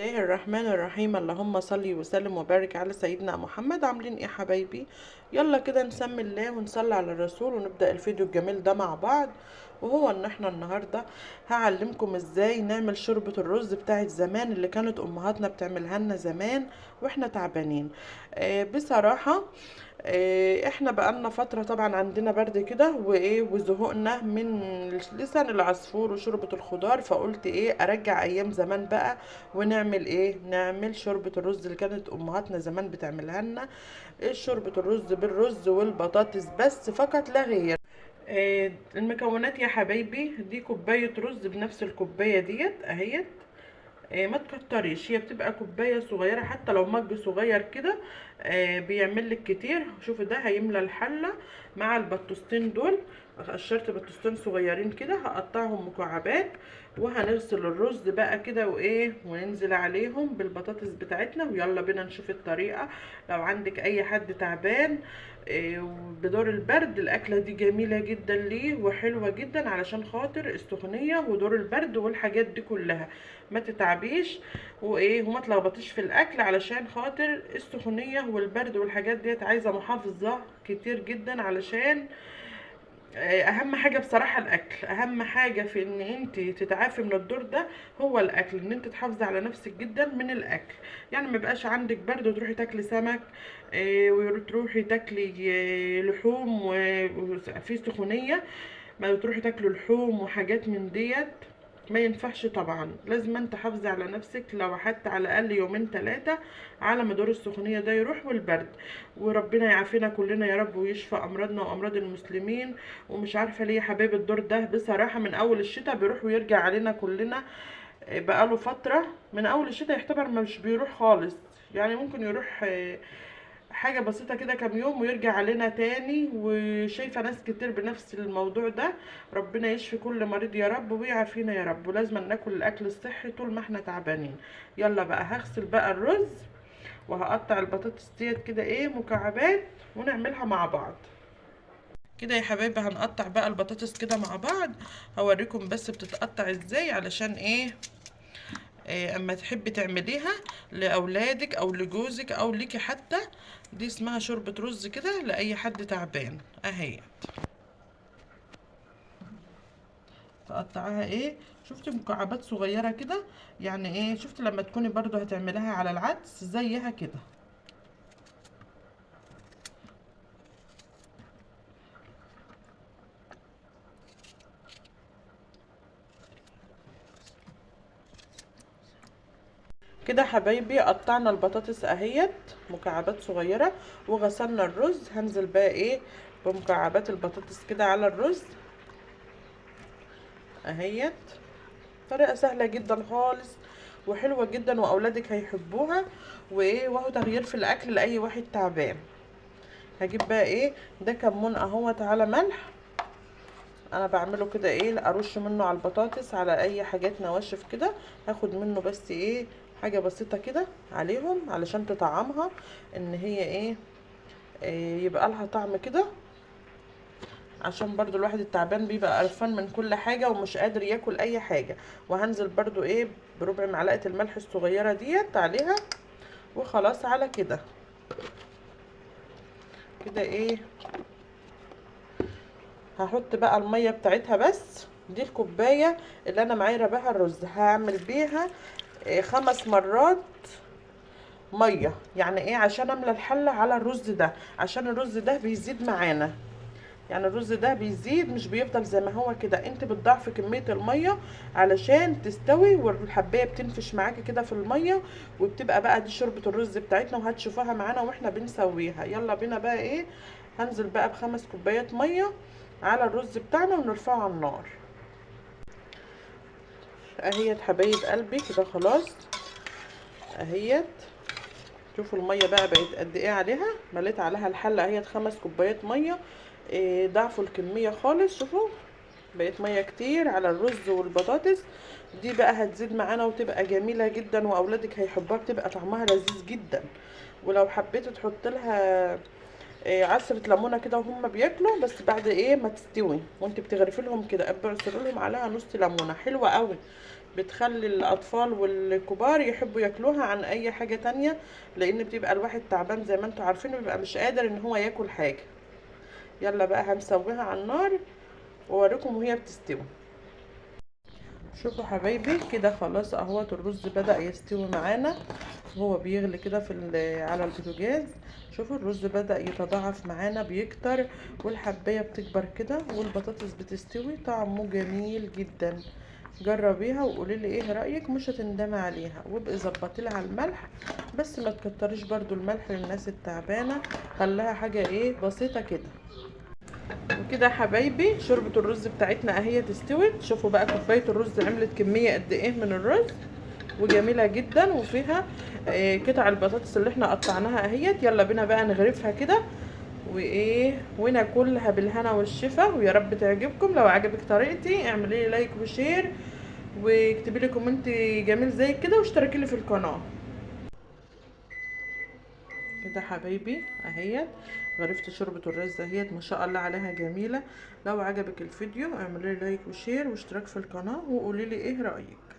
الله الرحمن الرحيم. اللهم صلي وسلم وبارك على سيدنا محمد. عاملين ايه حبايبي؟ يلا كده نسمي الله ونصلي على الرسول ونبدأ الفيديو الجميل ده مع بعض. وهو ان احنا النهارده هعلمكم ازاي نعمل شوربة الرز بتاعت زمان اللي كانت امهاتنا بتعملها لنا زمان واحنا تعبانين. بصراحة احنا بقالنا فترة طبعا عندنا برد كده وايه وزهقنا من لسان العصفور وشوربة الخضار، فقلت ايه ارجع ايام زمان بقى ونعمل ايه، نعمل شوربة الرز اللي كانت امهاتنا زمان بتعملها لنا. شوربة الرز بالرز والبطاطس بس فقط لا غير. المكونات يا حبايبي، دي كوباية رز بنفس الكوباية ديت اهيت، ما تكتريش، هي بتبقى كوباية صغيرة حتى لو مج صغير كده بيعمل لك كتير. شوفوا ده هيملى الحلة مع البطاطستين دول. قشرت بطاطستين صغيرين كده هقطعهم مكعبات، وهنغسل الرز بقى كده وايه وننزل عليهم بالبطاطس بتاعتنا. ويلا بينا نشوف الطريقة. لو عندك اي حد تعبان بدور البرد، الاكلة دي جميلة جدا ليه وحلوه جدا علشان خاطر السخونيه ودور البرد والحاجات دي كلها. ما تتعبيش وايه وما تلخبطيش في الاكل علشان خاطر السخونيه والبرد والحاجات ديت، عايزه محافظة كتير جدا. علشان اهم حاجة بصراحة الاكل، اهم حاجة في ان انت تتعافي من الدور ده هو الاكل، ان انت تحافظي على نفسك جدا من الاكل. يعني ما يبقاش عندك برد وتروحي تاكلي سمك وتروحي تاكلي لحوم وفي سخونيه، ما تروحي تاكلي لحوم وحاجات من ديت، ما ينفعش طبعا. لازم انت تحافظي على نفسك لو حتى على الاقل يومين ثلاثة على ما دور السخونيه ده يروح والبرد. وربنا يعافينا كلنا يا رب ويشفى امراضنا وامراض المسلمين. ومش عارفه ليه يا حبايبي الدور ده بصراحة من اول الشتاء بيروح ويرجع علينا كلنا، بقاله فترة من اول الشتاء يعتبر مش بيروح خالص، يعني ممكن يروح حاجة بسيطة كده كام يوم ويرجع علينا تاني. وشايفة ناس كتير بنفس الموضوع ده. ربنا يشفي كل مريض يا رب ويعافينا يا رب. ولازم ناكل الاكل الصحي طول ما احنا تعبانين. يلا بقى هغسل بقى الرز وهقطع البطاطس ديت كده ايه مكعبات ونعملها مع بعض كده يا حبايبي. هنقطع بقى البطاطس كده مع بعض، هوريكم بس بتتقطع ازاي علشان ايه اما تحبي تعمليها لاولادك او لجوزك او ليكي حتى. دي اسمها شوربة رز كده لاي حد تعبان اهي. تقطعها ايه، شفتي مكعبات صغيرة كده، يعني ايه شفتي لما تكوني برضو هتعمليها على العدس زيها كده. كده حبايبي قطعنا البطاطس اهيت مكعبات صغيرة وغسلنا الرز. هنزل بقى ايه بمكعبات البطاطس كده على الرز اهيت. طريقه سهلة جدا خالص وحلوه جدا واولادك هيحبوها، وايه وهو تغيير في الاكل لاي واحد تعبان. هجيب بقى ايه ده كمون اهوت على ملح، انا بعمله كده ايه ارش منه على البطاطس على اي حاجات نواشف كده. هاخد منه بس ايه حاجة بسيطة كده عليهم علشان تطعمها ان هي ايه يبقى لها طعم كده، عشان برضو الواحد التعبان بيبقى قرفان من كل حاجة ومش قادر ياكل اي حاجة. وهنزل برضو ايه بربع معلقه الملح الصغيرة ديت عليها، وخلاص على كده كده ايه هحط بقى المية بتاعتها. بس دي الكوباية اللي انا معايره بيها الرز، هعمل بيها 5 مرات مية. يعني ايه عشان املى الحلة على الرز ده، عشان الرز ده بيزيد معانا، يعني الرز ده بيزيد مش بيفضل زي ما هو كده. انت بتضاعفي كمية المية علشان تستوي، والحبايه بتنفش معاكي كده في المية، وبتبقى بقى دي شوربة الرز بتاعتنا وهتشوفوها معانا واحنا بنسويها. يلا بينا بقى ايه هنزل بقى ب5 كوبايات مية على الرز بتاعنا ونرفعه على النار اهيت حبايب قلبي كده خلاص اهيت. شوفوا المية بقى بقت قد ايه عليها، مليت عليها الحلة اهيت 5 كوبايات مية، ضعفوا الكمية خالص. شوفوا بقت مية كتير على الرز والبطاطس. دي بقى هتزيد معانا وتبقى جميلة جدا واولادك هيحبوها، بتبقى طعمها لذيذ جدا. ولو حبيتوا تحط لها عصره ليمونه كده وهم بياكلوا، بس بعد ايه ما تستوي وانت بتغرفي لهم كده اعصري لهم عليها نص ليمونه، حلوة قوي، بتخلي الاطفال والكبار يحبوا ياكلوها عن اي حاجة تانية، لان بتبقى الواحد تعبان زي ما انتم عارفين وبيبقى مش قادر ان هو ياكل حاجة. يلا بقى هنسويها على النار واوريكم وهي بتستوي. شوفوا حبايبي كده خلاص اهوت الرز بدأ يستوي معانا وهو بيغلي كده في على البوتاجاز. شوفوا الرز بدأ يتضاعف معانا، بيكتر والحبايه بتكبر كده والبطاطس بتستوي، طعمه جميل جدا. جربيها وقولي لي ايه رأيك، مش هتندمي عليها. وابقي ظبطي لها الملح، بس ما تكتريش برضو الملح للناس التعبانة، خليها حاجة ايه بسيطة كده. وكده حبايبي شوربة الرز بتاعتنا اهي تستوت. شوفوا بقى كوباية الرز عملت كمية قد ايه من الرز، وجميلة جدا، وفيها قطع البطاطس اللي احنا قطعناها اهيت. يلا بينا بقى نغرفها كده وايه وناكلها بالهنا والشفا، ويا رب تعجبكم. لو عجبك طريقتي اعملي لي like و share، واكتبي لي comment جميل زي كده، واشتركي لي في القناة. كده حبايبي اهيت غرفت شوربة الرز اهيت، ما شاء الله عليها جميلة. لو عجبك الفيديو اعملي لي like و share واشتراك في القناة، وقولي لي ايه رأيك.